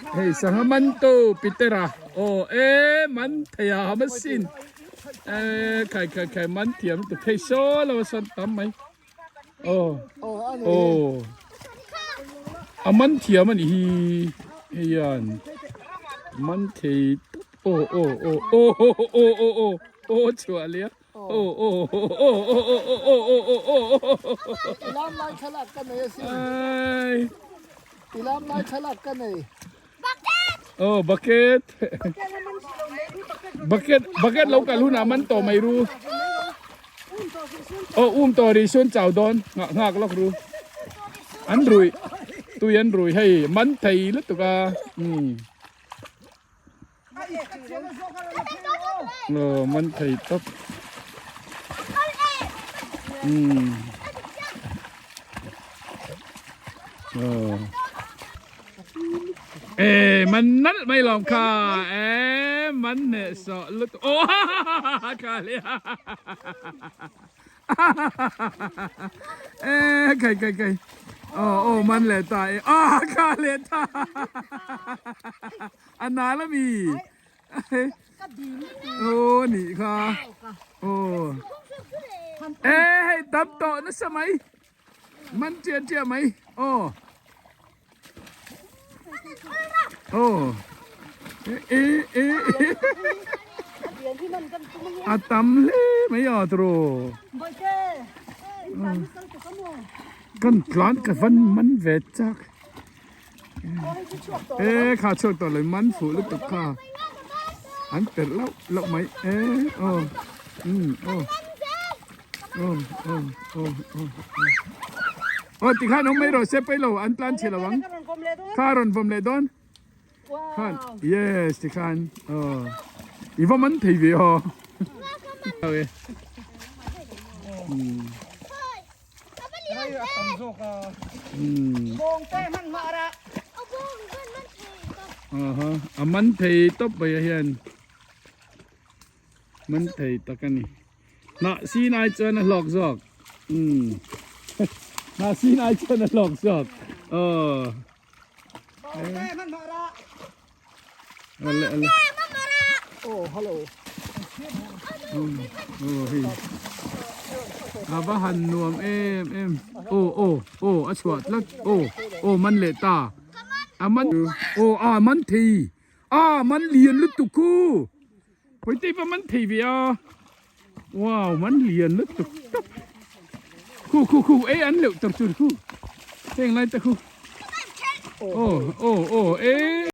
Hei sangha man tu Peter-a aw e man thei a machine e khai khai khai man thiam lutuk thei saw lo a sawn tam mai aw aw a man thiam a nih hi hei hian man thei tawp aw aw aw aw aw aw aw aw chhuah leh a aw aw aw aw aw aw aw aw aw aw Ilam lai thlalak ka nei asin. Ai. Ilam lai thlalak ka nei. Oh bucket. Bucket bucket lo kal hunah man tawh mai ru. Oh um tawh ri sun chau dawn ngah nghak lawk ru. An rui tui an rui hei man thei lutuk a. Um. Aw man thei tawp. Umm. Aw. E man nalh mai lawm kha e man hneh sawh lutuk aw ha ha ha ha kha le ha ha ha e kai kai kai aw aw man leh ta e ah kha leh ta a nal ami aw nih kha aw e hei tam tawh nasa mai man chiah chiah mai aw aw e e a tam hle mai a tiraw kan tlan ka van man ve chak. E kha chhuak tawh lo man fuh lutuk kha an perh loh loh mai e aw um aw aw aw aw aw aw tikhan awm mai rawh se pailo an tlan chhe lo ang kha a rawn vawm leh dawn khan yes tikhan aw i va man thei ve aw um A man thei tawp mai ah hian man thei tak a ni hnah sin ai chuan a hlawk zawk umm hnah sin ai chuan a hlawk zawk aw ale ale Oh, hello. Oh, hei. A va han nuam em em. Oh, oh, oh, a chhuah tlat. Oh, oh, man leh ta. A man, oh, a man thei. A man lian lutuk khu. Pawite va man thei ve a. Wow, man lian lutuk tawp. Khu, khu, khu, ei an leuh tar tur khu. Heng lai te khu. Oh, oh, oh, eh.